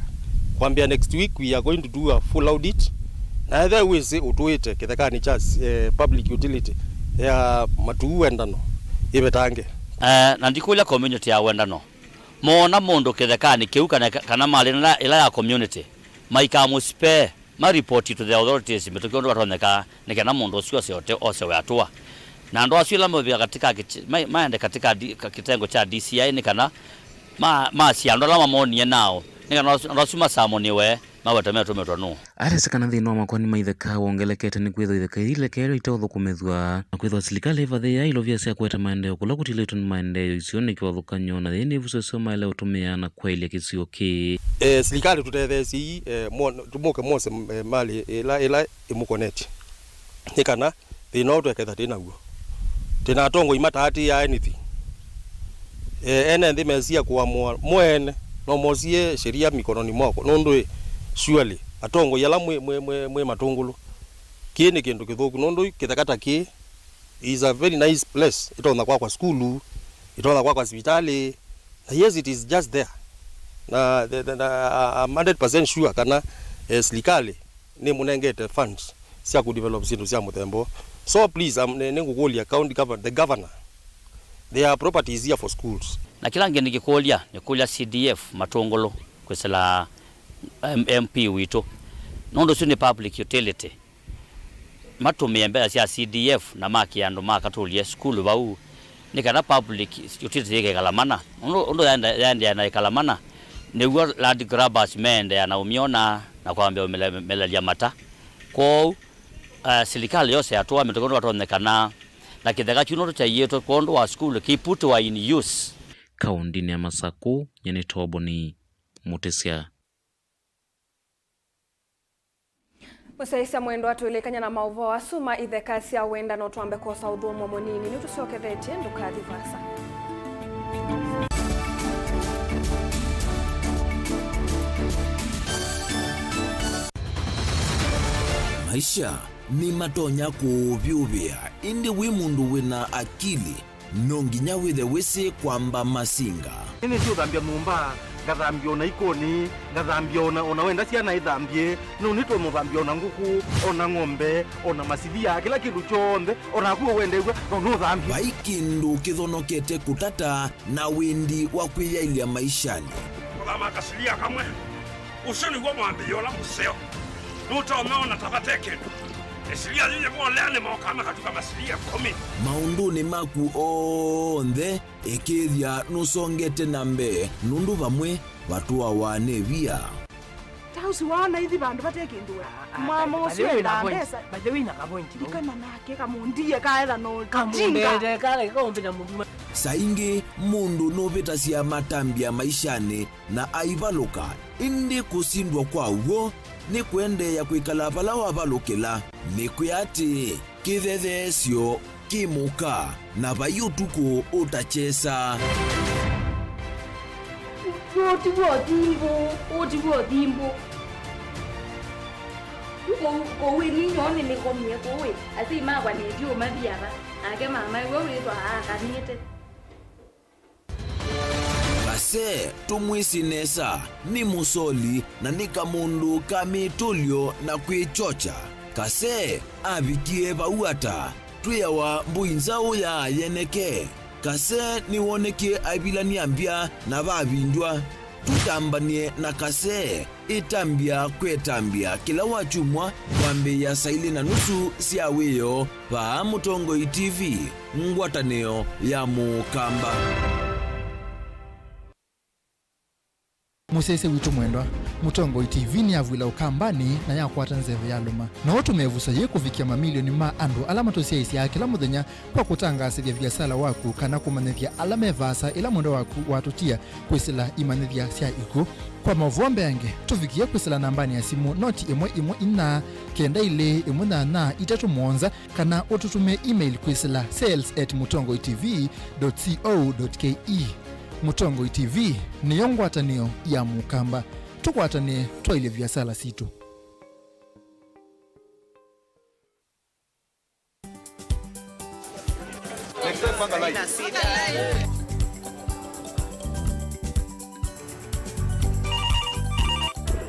Kwambĩa next week, we are going to do a full audit. Na etha wĩsĩ ũtũĩte kĩthekanĩ kya, eh, public utility ya Matuu Wendano, ĩvetange. Eh, na ndikũlya community ya Wendano, moona mũndũ kĩthekanĩ kĩu kana, kana malĩ na ĩla ya community, maikamũspare, ma report to the authorities mĩtũkĩ ũndũ vatonyeka, nĩ kana mũndũ ũsu ose ũte-, osewe atũa. Na andũ asu ĩla mevika katika kĩte-, ma-, maende katika di-, ka-, kitengo kya D C I nĩ kana ma-, masye andũ ala mamonie nao, nĩ kana andũ asu masamoniwe, Maweta metũmĩtwe nũũ? Atesĩ kana thĩna wa makoani ma itheka wongelekete nĩ kwĩthwa itheka ilekeelwe iteũthũkũmĩthw'a, na kwĩthwa silikalĩ ĩvathĩĩa ilovia sya kũete maendeeo kũla kũtilĩtwe nĩ maendeeo isionĩ kĩvathũkany'o, na yĩĩ nĩ ĩvuso ĩseo maĩle ũtũmĩa na kwaĩlya kĩsio kĩĩ. Eh, silikalĩ tũtetheesye ii, eh, mo-, tũmũke mose, eh, malĩ ĩla, ĩla ĩmũkonetye. Nĩ kana thĩna ũũ tweketha twĩ naw'o. Twĩ na atongoi mataatĩĩaa anything. Eh, ene nthĩ mesie kũamũa mo ene, no mosie sheria mikononi mwako. Nũndũ ĩ, surely, atongoi ala mwĩ, mwĩ, mwĩ, mwĩ Matũngũlũ, kĩĩ nĩ kĩndũ kĩthũku. Nũndũ kĩtheka ta kĩĩ is a very nice place. Ĩtonya kwakwa sukulu, ĩtonya kwakwa sivitalĩ. Na yes, it is just there. Na, the, the, na, I'm hundred percent sure kana, eh, silikalĩ nĩmũnengete funds sya kũdevelop syĩndũ sya mũthemba ũũ. So please, um, nĩ, nĩngũkũlya county government, the governor, there are properties here for schools. Na kĩla kĩngĩ nĩngĩkũlya, nĩkũlya C D F Matũngũlũ kwĩsĩla M-, M P witũ. Nũndũ ũsu nĩ public utility. Matũmĩe mbesa sya C D F na makĩe andũ makatũlye sukulu vau, nĩ kana public utility yĩkekala mana. Ũndũ, ũndũ yaende-, yaendeea na ĩkala mana, nĩw'o land grabbers meendeea na ũmyona na kwambĩa ũmĩle-, mĩlelya mata. Kwoou, eh, silikalĩ yose yatũa mĩtũkĩ nũndũ vatonyekana na kĩtheka kyu nũndũ kyaiĩtwe kwondũ wa sukulu kĩiputĩwa in use. Kaũndĩnĩ ya Masakũ, nyie nĩ Toboni Mũtĩsya. Mũsyaĩĩsya mwendwa, twĩlĩkany'a na maũvoo asu ma itheka sya wendano, twambe kwosa ũthũmũo mũnini. Nĩtũsyokethetye, ndũkathi vaasa. Maisha nĩmatonya kũũvyũvĩa, ĩndĩ wĩ mũndũ wĩ na akili, no nginya wĩthe wĩsĩ kwamba masinga. Nĩnĩsĩ ũthambya nyũmba, ngathambya ona ikoni, ngathambya ona, ona wenda syana ithambye, no nĩtũmũthambya ona ngũkũ, ona ng'ombe, ona masilia, kĩla kĩndũ kyonthe, onaku ũwendew'a, no nũthambye. Vai kĩndũ kĩthonokete kũtata na wĩndi wa kwĩyaĩlya maishanĩ. Kũthama kasilia kamwe. Ũsu nĩw'o mwambĩĩo ũla mũseo. Nũtonya ona ta vate kĩndũ. Ĩsilia yĩyĩvolea nĩmokaa makatuka masilia ĩkũmi. Maũndũnĩ maku onthe, ĩkĩĩthya nũsongete na mbee, nũndũ vamwe vatũawa nĩ via. Ta ũsu waona ithi vandũ vate kĩndũ we. Ah, ah, mwama ũsu endaa mbesa. By the way, na kapointi. Ndikana nake kamũndie kaetha no jinga. Kamũndete kala kaũmbĩta mũndũ. Saa ingĩ mũndũ nũvĩtasya matambya maishanĩ na aivalũka, ĩndĩ kũsindwa kwa w'o nĩ kũendeea kwĩkala vala wavalũkĩla. Nĩkwĩa atĩĩ, kĩthetheesyo kĩ mũka, na vai ũtukũ ũtakyesa. Ũũ tiw'o thimbũ, ũũ tiw'o thimbũ. Kũu, kũu ĩ ninyoo nĩnĩkomie kũu ĩ, asyai makwa nĩtyo maviava, nake mama we wĩtwa aakanĩte. Kase, tũmwĩsĩ nesa, nĩ mũsoli na nĩ kamũndũ ka mĩtũlyo na kwĩkyokya. Kase avikie vau ata? Twĩawa mbũi nzaũ ya yeneke. Kase nĩwonekie aivilany'a mbya na vavindywa. Tũtambany'e na Kase. Ĩtambya kwĩtambya kĩla wakyumwa kwambĩĩa saa ilĩ na nusu sya wĩoo vaa Mũtongoi T V, ngwatanĩo ya Mũkamba. Mũsyaĩĩsya witũ mwendwa, Mũtongoi T V nĩyavw'ĩla Ũkambanĩ na yakwata nzeve yalũma. No ũtũme ĩvuso yĩĩ kũvikĩa mamilioni ma andũ ala matũsyaĩĩsyaa kĩla mũthenya kwa kũtangaasĩthya viasala waku kana kũmanyĩthya ala me vaasa ĩla mwendwa waku watũtia kwĩsĩla imanyĩthya sya ikw'ũ. Kwa maũvoo mbeange, tũvikĩe kwĩsĩla nambanĩ ya simũ noti ĩmwe ĩmwe inya kenda ilĩ ĩmwe nyanya itatũ mũonza kana ũtũtũmĩe email kwĩsĩla sales at mũtongoi T V dot co dot K E. Mũtongoi T V nĩyo ngwatanĩo ya Mũkamba. Tũkwatanĩe twaĩlye viasala sitũ.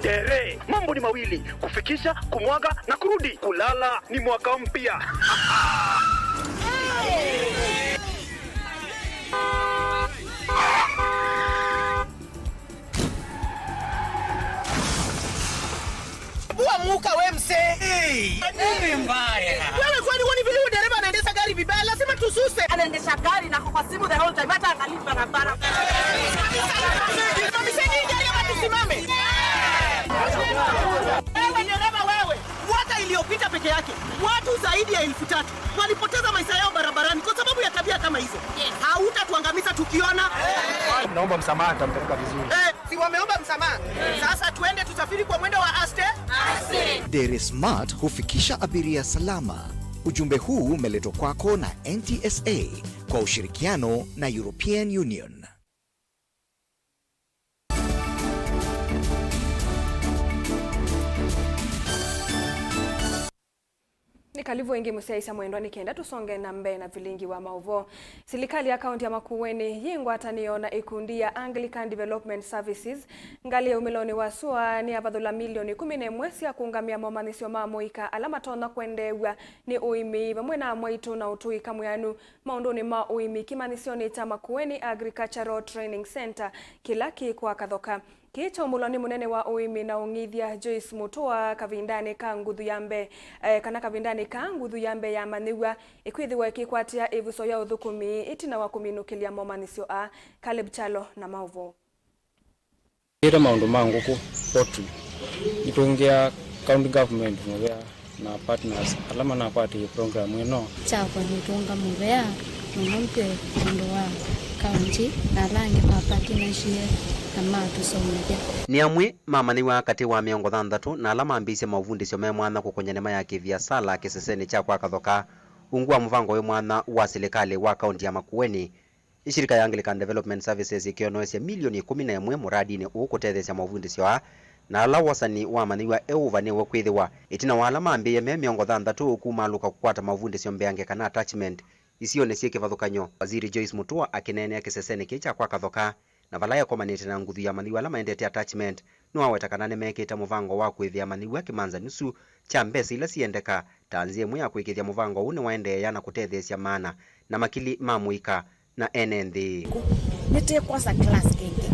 Tere, mambo ni mawili, kufikisha, kumwaga na kurudi. Kulala ni mwaka mpya. Bua muka we mse. Hey, nini mbaya? Wewe kwani woni vile huyu dereva anaendesha gari vibaya? Lazima tususe. Anaendesha gari na kwa simu the whole time, hata angalii barabara. Mamiseni hii gari ama tusimame? yake. Watu zaidi ya elfu tatu walipoteza maisha yao barabarani kwa sababu ya tabia kama hizo. Hautatuangamiza tukiona. Naomba msamaha, nitampeleka vizuri. Eh, si wameomba msamaha? Sasa tuende tusafiri kwa mwendo wa aste. Dairy Smart hufikisha abiria salama. Ujumbe huu umeletwa kwako na N T S A kwa ushirikiano na European Union. Nĩ kalivu ĩngĩ mũsyaĩĩsya mwendwa, nĩ kenda tũsonge na mbee na vilingi wa maũvoo. Silikalĩ ya kaunti ya Makueni yĩ ngwatanĩo na ĩkundi ya Anglican Development Services ngalĩ ya umĩlonĩ wa sua nĩyavathũla milioni ĩkũmi na ĩmwe sya kũũngamĩa momanyĩsyo ma mũika ala matonya kwendeew'a nĩ ũĩmi vamwe na amwaitũ na ũtũĩka mwĩanu maũndũnĩ ma ũĩmi kĩmanyĩsyonĩ kya Makueni Agricultural Training Centre kĩla kĩ kwa Kathoka. Kĩĩ kyaumũlwa nĩ mũnene wa ũĩmi na ũng'ithya Joyce Mutua kavindanĩ ka nguthu ya mbee, eh, kana kavindanĩ ka nguthu ya mbee yamanyĩw'a ĩkwĩthĩwa ĩkĩkwatĩa ĩvuso ya ũthũkũmi ĩtina wa kũminũkĩlya momanyĩsyo aa. Caleb Kyalo na maũvoo. Ĩte maũndũ ma ngũkũ, poultry, nĩtũngĩa county government mũvea na partners ala manakwatĩie program ĩno. Kyakwa nĩtũnga mũvea mũno vyũ nũndũ wa kaunti na ala angĩ ma partnershie na matũsomethya. Nĩ amwe ma amanyĩw'a katĩ wa mĩongo thanthatũ na ala mambĩĩsye maũvundĩsyo me mwanya kũkũnya nĩma ya kĩviasala kĩsesenĩ kya kwa Kathoka, ungu wa mũvango wĩ mwanya wa silikalĩ wa kaunti ya Makueni. Ĩshirika ya Anglican Development Services ĩkĩonoesya milioni ĩkũmi na ĩmwe mũradinĩ ũũ kũtetheesya maũvundĩsyo aa, na ala wosani wa amanyĩw'a e ũvanĩwe kwĩthĩwa ĩtina wa ala mambĩĩe me mĩongo thanthatũ kũmaalũka kũkwata maũvundĩsyo mbeange kana attachment isionĩ syĩ kĩvathũkany'o. Waziri Joyce Mutua akĩneenea kĩsesenĩ kĩĩ kya kwa Kathoka, na vala ekomanĩte na nguthu ya amanyĩw'a ala maendete attachment, nĩwaweta kana nĩmekĩte mũvango wa kũĩvĩa amanyĩw'a kĩmanza nusu kya mbesa ila siendeka ta nzĩa ĩmwe ya kũĩkĩĩthya mũvango ũũ nĩwaendeea na kũtetheesya maana na makili ma mũika na ene nthĩ. Nĩtĩkwosa class kĩngĩ.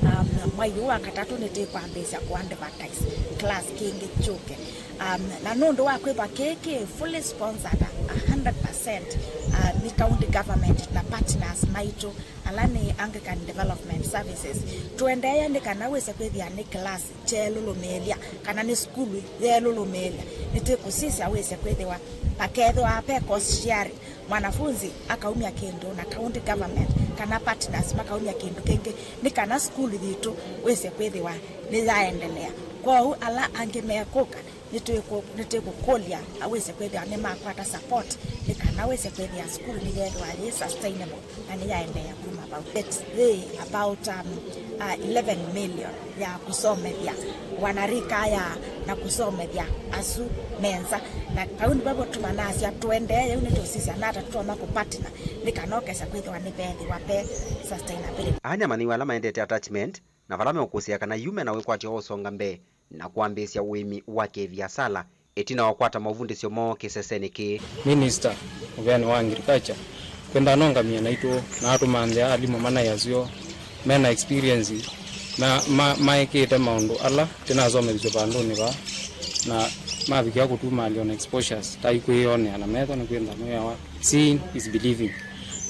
Um, mwai ũũ wa katatũ nĩtĩkwambĩĩsya kũ advertise class kĩngĩ kyũke. Um, na nũndũ wa kwĩthwa kĩĩ kĩ fully sponsored a hundred percent, uh, nĩ county government na partners maitũ ala nĩ Anglican Development Services, tũendeea nĩ kana wĩse kwĩthĩa nĩ class kyelũlũmĩĩlya kana nĩ sukulu yelũlũmĩĩlya. Nĩtwĩkũsisya wĩse kwĩthĩwa pakethĩwa ve cost sharing, mwanafunzi akaumya kĩndũ na county government kana partners makaumya kĩndũ kĩngĩ, nĩ kana sukulu yitũ wĩse kwĩthĩwa nĩyaendelea. Kwoou ala angĩ mekũka, nĩtwĩkũ-, nĩtwĩkũkũlya awĩse kwĩthĩwa nĩmakwata support, nĩ kana wĩse kwĩthĩa sukulu nĩyethĩwa yĩ sustainable na nĩyaendeea kuma vau. It's the about, um, uh, eleven million ya kũsomethya wanarika aya na kũsomethya asu me nza. Na vau nĩvo vatuma nasya tũendee yĩu, nĩtũsisya nata tũtonya kũpartner nĩ kana ũkesa kwĩthĩwa nĩvethĩwa ve sustainability. Aa nĩ amanyĩw'a ala maendete attachment na vala meũkũsĩĩa kana yu mena wĩkwatyo wa ũsonga mbee na kwambĩĩsya ũĩmi wa kĩviasala ĩtina wa kũkwata maũvundĩsyo moo kĩsesenĩ kĩĩ. Minister mũveanĩ wa Agriculture kwenda anongamie naitũ na atũmanthĩa alimũ manaĩ aseo mena experience na ma-, maĩkĩte maũndũ ala tĩnasomethisye vandũnĩ vaa na mavikĩa kũtumalya ona exposures ta ikwĩyonea na metho nĩ kwĩtha nĩwewa. Seeing is believing.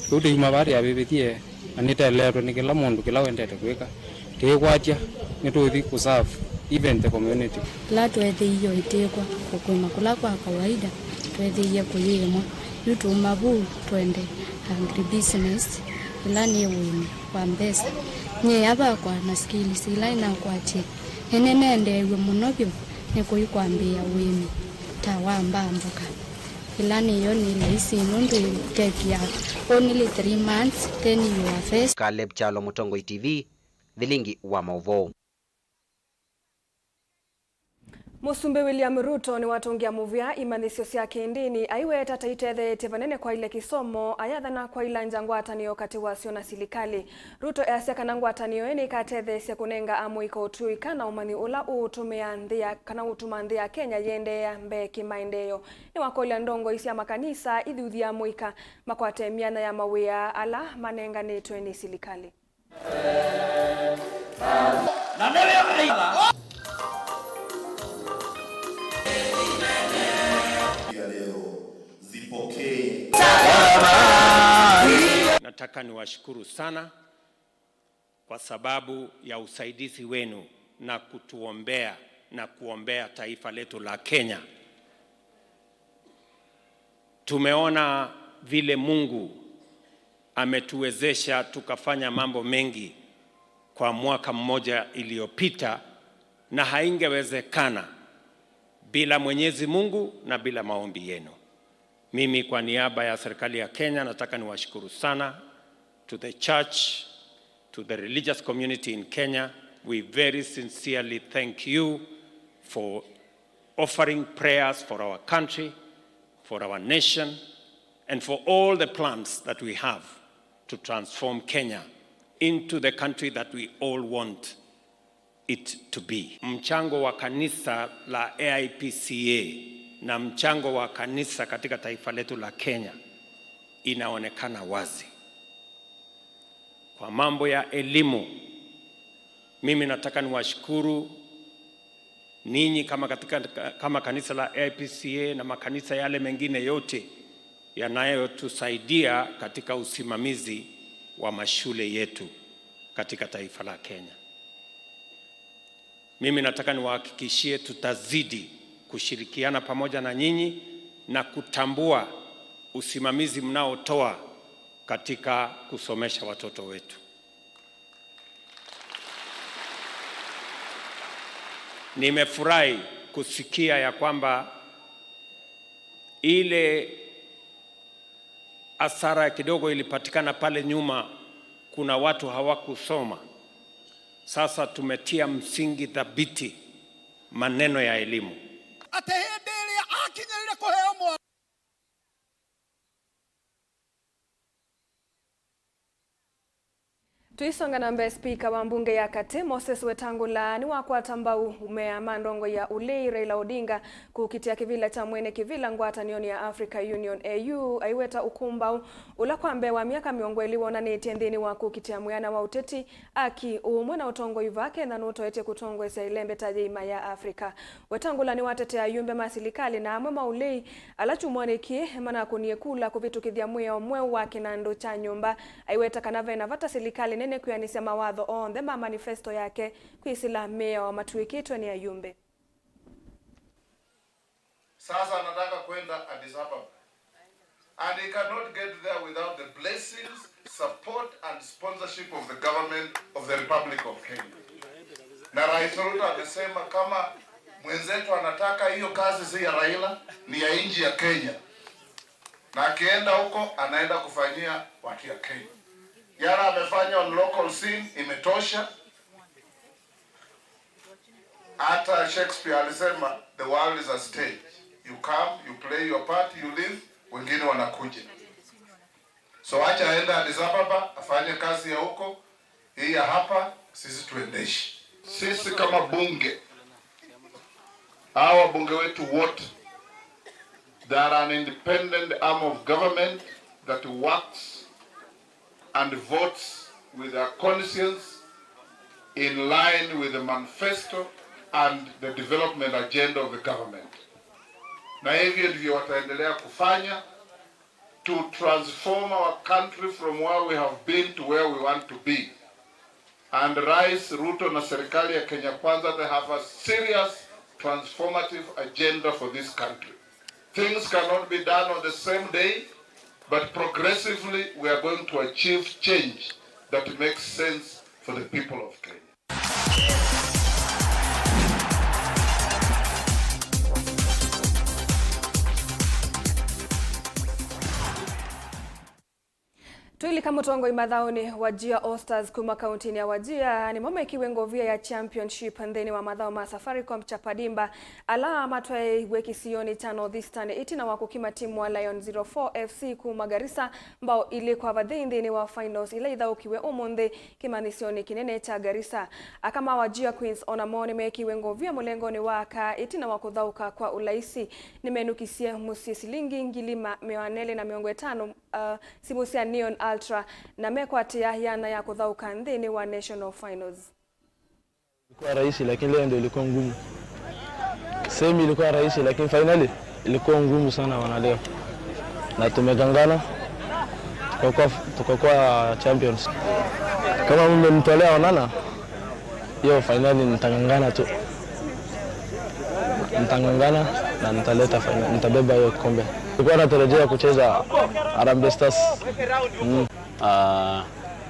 Kĩu tĩyuma vaa tĩavĩvĩthie. Na nĩteleetwe nĩ kĩla mũndũ kĩla wendete kwĩka, tĩĩkwatya nĩtũũthi kũserve even the community. Ĩla tweethĩie ũitĩkwa kũkũna kũla kwa kawaida, tweethĩie kũyĩĩmwa. Yu tuuma vu twende agribusiness, ĩla nĩ ũĩmi wa mbesa. Nyie ava kwa na skills ila inakwatie, nĩnĩnendeew'e mũno vyũ nĩ kũi kwambĩĩa ũĩmi ta wa mbaa mboka. Ĩla nĩyo nĩ laisi nũndũ it take ya only three months, then you are first. Caleb Kyalo, Mũtongoi T V, Vilingi wa Maũvoo. Mũsumbĩ William Ruto nĩwatũngĩa mũvea imanyĩsyo sya kĩndĩni aiweta ta itetheetye vanene kwaĩlya kĩsomo, ayathana kwaĩlangya ngwatanĩo katĩ wasyo na silikalĩ. Ruto easya kana ngwatanĩo ĩĩ nĩĩkatetheesya kũnenga amũika ũtũĩka na ũmanyi ũla ũũtũmĩa nthĩ ya, kana ũtuma nthĩ ya Kenya yĩendeea mbee kĩmaendeeo. Nĩwakolya ndongoi sya makanisa ithuthye amũika makwate myanya ya mawĩa ala manenganĩtwe nĩ silikalĩ. Na nĩwe ya leo zipokee. Nataka niwashukuru sana kwa sababu ya usaidizi wenu na kutuombea na kuombea taifa letu la Kenya. Tumeona vile Mungu ametuwezesha tukafanya mambo mengi kwa mwaka mmoja iliyopita, na haingewezekana bila Mwenyezi Mungu na bila maombi yenu. Mimi kwa niaba ya serikali ya Kenya nataka niwashukuru sana, to the church, to the religious community in Kenya. We very sincerely thank you for offering prayers for our country, for our nation, and for all the plans that we have to transform Kenya into the country that we all want it to be. Mchango wa kanisa la A I P C A na mchango wa kanisa katika taifa letu la Kenya inaonekana wazi. Kwa mambo ya elimu, mimi nataka niwashukuru ninyi kama katika, kama kanisa la A I P C A na makanisa yale mengine yote yanayotusaidia katika usimamizi wa mashule yetu katika taifa la Kenya. Mimi nataka niwahakikishie tutazidi kushirikiana pamoja na nyinyi na kutambua usimamizi mnaotoa katika kusomesha watoto wetu. Nimefurahi kusikia ya kwamba ile hasara kidogo ilipatikana pale nyuma, kuna watu hawakusoma. Sasa tumetia msingi thabiti maneno ya elimu. Atĩ hĩndĩ ĩrĩa akinyĩrĩire kũheo mwana. Tũisonga na mbee, spika wa mbunge ya katĩ, Moses Wetangula, nĩwakwata mbau mea ma ndongoi ya ũlei Raila Odinga kũkitĩa kĩvĩla kya mwene kĩvĩla ngwatanĩonĩ ya Africa Union, A U, aiweta ũkũmbaũ ũla kwa mbee wa myaka mĩongo ĩlĩ wonanĩtye nthĩnĩ wa kũkitĩa mwĩana wa ũteti, aki, ũũmwe na ũtongoi vaa Kenya nũtoetye kũtongoesya ĩlembeta yĩima ya Africa. Wetangula nĩwatetea ayumbe ma silikalĩ na amwe ma ũlei ala kyumwanĩ kĩĩ manakũnie kula kũvĩtũkĩthya mwĩao mweũ wa kĩnandũ kya nyũmba. Aiweta kana vena vata silikalĩ nene kwĩanĩsya mawatho onthe ma manifesto yake kwĩsĩla mĩao matuĩkĩtwe nĩ ayumbe. Sasa anataka kwenda Addis Ababa. And he cannot get there without the blessings, support and sponsorship of the government of the Republic of Kenya. Na Rais Ruto amesema kama mwenzetu anataka hiyo kazi, si ya Raila, ni ya nchi ya Kenya. Na akienda huko, anaenda kufanyia watu ya Kenya. Yale amefanya on local scene imetosha. Hata Shakespeare alisema, "The world is a stage. You come, you play your part, you leave, wengine wanakuja." So acha aende Addis Ababa, afanye kazi ya huko, hii ya hapa, sisi tuendeshe. Sisi kama bunge, hawa wabunge wetu wote, they are an independent arm of government that works and votes with their conscience in line with the manifesto and the development agenda of the government. Na hivyo ndivyo wataendelea kufanya to transform our country from where we have been to where we want to be. And Rais Ruto na serikali ya Kenya Kwanza, they have a serious transformative agenda for this country. Things cannot be done on the same day, but progressively we are going to achieve change that makes sense for the people of Kenya. Tũilika mũtongoi mathaũnĩ, Wajir All Stars kuma kauntinĩ ya Wajir nĩmo mekiwe ngovia ya championship nthĩnĩ wa mathaũ ma Safaricom Chapadimba, ala matwaĩiw'e kĩsionĩ kya North Eastern ĩtina wa kũkima timu wa Lion zero four F C kuma Garissa mbao ilĩ kwa vathei nthĩnĩ wa finals ila ithaũkiwe ũmũnthĩ kĩmanyĩsyonĩ kĩnene kya Garissa. Aka ma Wajir Queens onamo nĩmekiwe ngovia mũlengonĩ wa aka ĩtina wa kũthaũka kwa ũlaisi. Nĩmenũkisye mũsyĩ silingi ngili ma-, mĩana elĩ na mĩongo ĩtano, uh, simũ sya Neon Ultra, na mekwatĩa yanya ya kũthaũka nthĩnĩ wa National Finals. Ilikuwa rahisi, lakini leo ndio ilikuwa ngumu. Semi ilikuwa rahisi, lakini finali ilikuwa ngumu sana wana leo. Na tumegangana, tukakuwa, tukakuwa champions. Kama mmenitolea Onana, hiyo finali nitangangana tu. Nitangangana na nitaleta final, nitabeba hiyo kikombe. Nilikuwa natarajia kucheza Harambee Stars. Uh,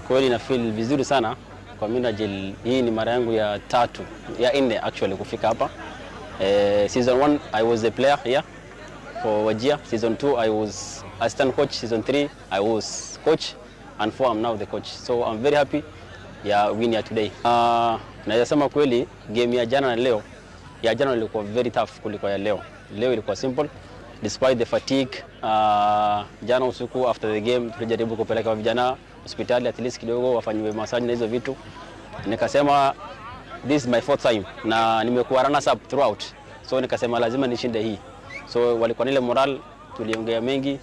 kweli na feel vizuri sana kwa minajili hii ni mara yangu ya tatu, ya nne actually kufika hapa. Eh, season one I was a player here for Wajir. Season two I was assistant coach. Season three I was coach, and four I'm now the coach. So I'm very happy ya win ya today. Uh, naweza sema kweli game ya jana na leo, ya jana ilikuwa very tough kuliko ya leo. Leo ilikuwa simple despite the fatigue. Uh, jana usiku after the game tulijaribu kupeleka vijana hospitali at least kidogo wafanyiwe massage na hizo vitu. Nikasema this is my fourth time na nimekuwa runners up throughout, so nikasema lazima nishinde hii. So walikuwa na ile moral, tuliongea mengi,